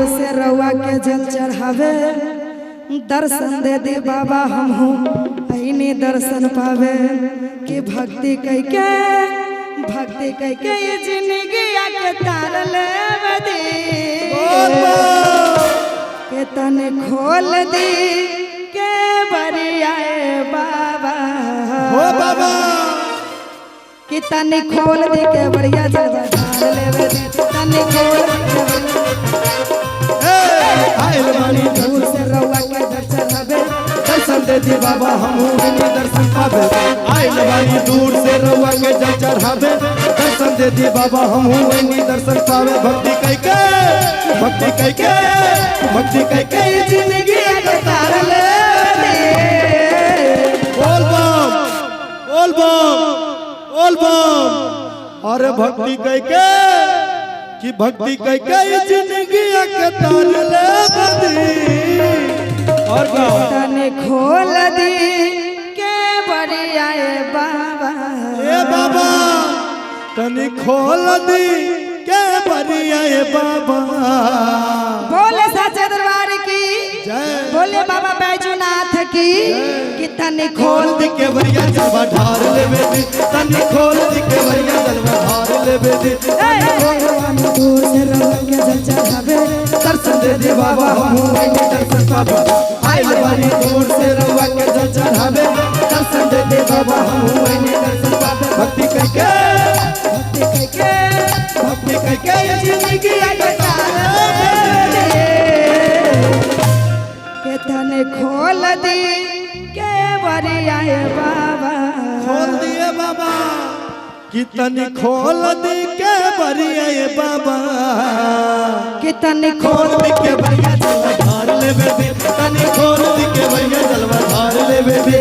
दूर से रउआ के जल चढ़ावे, दर्शन दे दी बाबा हमहू अइनी दर्शन पावे। कि भक्ति कह के, भक्ति कह के ये जिंदगी के तार लेवे दी, के तने खोल दी के बरियाए बाबा। हो बाबा, कि तने खोल दी के बरिया जलवा ढार लेवे दी, तने खोल दी के बरिया। आयल बानी दूर से रउआ के जल चढ़ावे, दर्शन दे दी बाबा हमहू अइनी दर्शन पावे। आयल बानी दूर से रउआ के जल चढ़ावे, दर्शन दे दी बाबा हमहू अइनी दर्शन पावे। भक्ति कह के, भक्ति कह के, भक्ति कह के ई जिंदगी के तार ले दे। बोल बम, बोल बम, बोल बम। अरे भक्ति कह के, कि भक्ति कह के ई जिंदगी के तार ले बदी। और का तने खोल दी के बरियाए बाबा। ए बाबा, तनी खोल दी के बरिया बाबा। बोले सच्चे दरबार की जय। बोले बाबा बैजूनाथ की। कि तने खोल खोल दी के बरिया जलवा ढार लेवे दी, तनी खोल दी के बरिया जलवा ढार लेवे दी। दूर से रउआ के जल चढ़ावे, दर्शन दे दे बाबा हमहू अइनी दर्शन पावे। आइल बानी दूर से रउआ के जल चढ़ावे, दर्शन दे दे बाबा हमहू अइनी दर्शन पावे। भक्ति कह के, भक्ति कह के, भक्ति कह के ये जिंदगी के तार दे। के तने खोल दी के बरियाए बाबा। खोल दिए बाबा, कि तनी खोल दी के बरिया बाबा। कि तने खोल खोल दी के बरिया जलवा ढार लेवे दी, तनी खोल दी के बरिया जलवा ढार लेवे दी।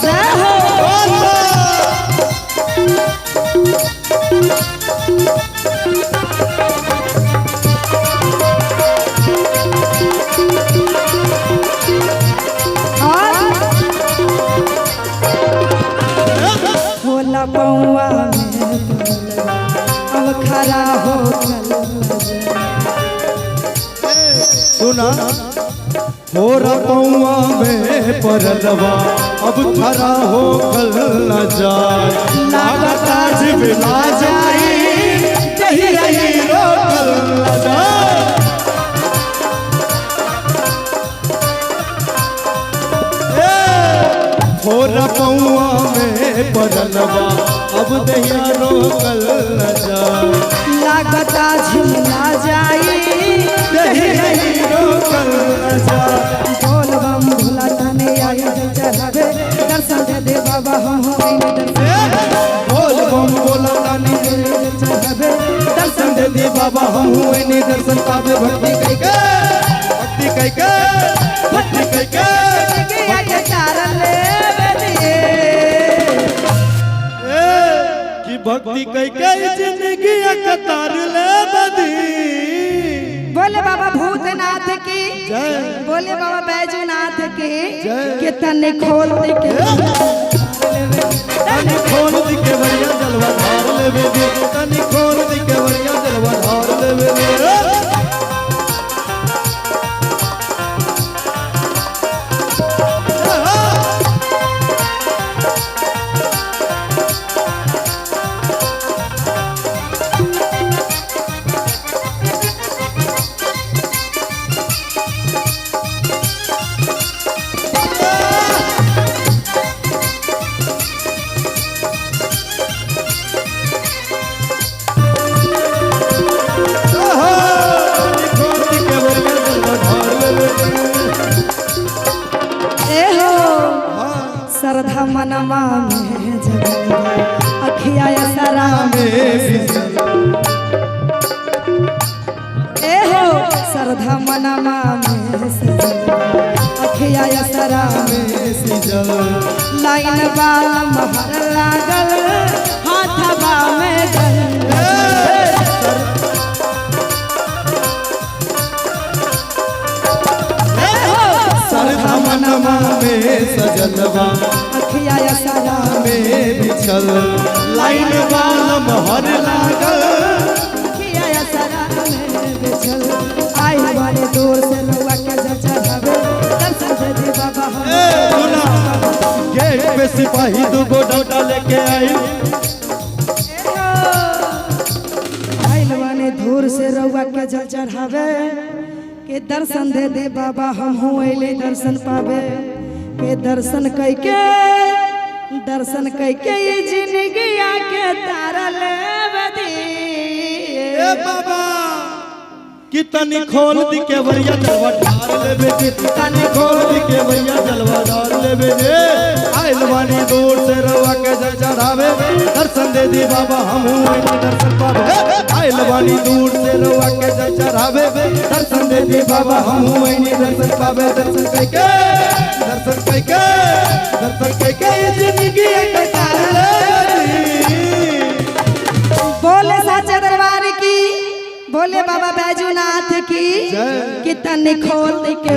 जय हो। बोल बम। और होला पौआ में पड़लवा, अब खड़ा हो कल। सुना थोड़ा पौआ में परलवा, अब खरा हो कल न जाए। लागता जिबला जाई कही रही रोकल न जाए। थोड़ा पौआ में परलवा, अब दहिया रोकल न जाए। लागता झिमला जाई दही रही रोकल न जाए। बोल बम भोला तने आई जल चढ़ावे, दर्शन दे दे बाबा हम होइने दर्शन। बोल बम बोला तानी जल चढ़ावे, दर्शन दे दे बाबा हम हुए दर्शन पावे। भक्ति कह के, भक्ति कह के, भक्ति कह के जिंदगी के तार लेवे दिए। ए, कि भक्ति कह के जिंदगी के तार ले बदी। बोले बाबा भूतनाथ की जय। बोले बाबा बैजूनाथ की। जय। कि तने खोल दे के तनी खोल दी के बरिया जलवा ढार लेवे दी, तनी खोल दी के बरिया जलवा ढार लेवे दी। तनी खोल दी के बरिया जलवा ढार लेवे दी। ए हो श्रद्धा मनमा में जगल बा, अखिया सरा में बिजली। ए हो श्रद्धा मनमा में सजल बा, अखिया सरा में सिजल। लाइन बाल महर लागल, हाथवा में गल। जलवा अखिया सारा में बिछल लाइन बालम हर लागल। अखिया सारा में बिछल आई बानी दूर से रउआ के जल चढ़ावे दर्शन दे दी बाबा हम। ए सुना, गेट पे सिपाही दुगो डंडा लेके आई। आइल बानी दूर से रउआ के जल चढ़ावे के दर्शन दे दे बाबा हम अइले दर्शन पावे के दर्शन कइके ई जिंदगिया के तारा लेवे दी। ए बाबा कि तनी खोल दी के वरिया जलवा ढार लेबे दे, तनी खोल दी के वरिया जलवा ढार लेबे दे। आइल बानी दूर से रवा के जल चढ़ावे दर्शन दे दी बाबा हमहू अइनी दर्शन पावे। आइल बानी दूर से रवा के जल चढ़ावे दर्शन दे दी बाबा हमहू अइनी दर्शन पावे। दर्शन कइके दर्शन कइके दर्शन कइके ई जिंदगी के तार लेबे दी। बोले साचे दरबार की, बोले बाबा बैजूनाथ की। कि तनी खोल दी के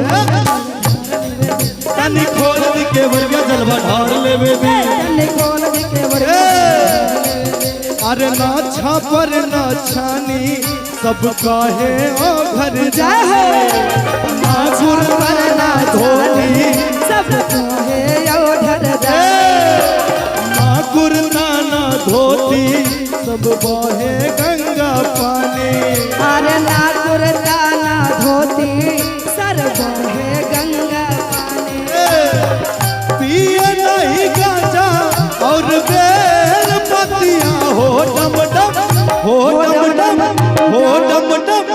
तनी खोल दी के वरिया जलवा ढार लेबे दी। तनी खोल दी के वरिया। अरे ना छापर ना छानी सब काहे ओ घर जय हो। ना गुर पर ना धोती सब कहे ओढ़र जाए। ना कुर्ता ना धोती सब बहे गंगा पानी। अरे ना कुर्ता ना धोती सर बहे गंगा पानी। पिए नहीं गांजा और बेल पतिया हो डम डम हो डम डम हो डम डम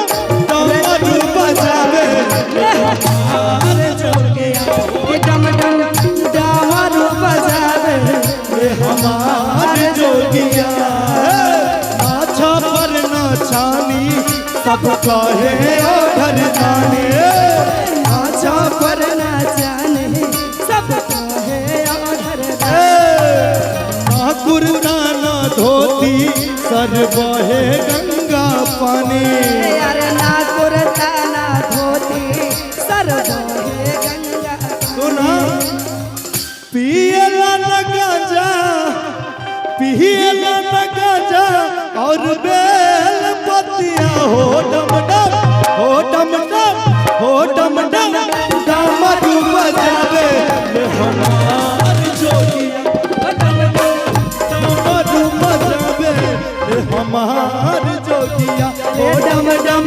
डमरू बजावे। कि डम डम डमरू बजावे रे हमार जोगिया। नाछा पर ना छानी सब कहे ओ घर जाने। नाछा पर ना जाने सब कहे ओढ़र जाए। ना कुर्ता ना धोती सर बहे गंगा पानी। अरे ना कुर्ता ना धोती सर बहे गंगा पानी। सुना पियला न गांजा पियला न गांजा और बेल पतिया हो डम डम हो डम डम हो डम डम डमरू बजावे ले हमार जोगिया। डमरू बजावे ले हमार जोगिया हो डम डम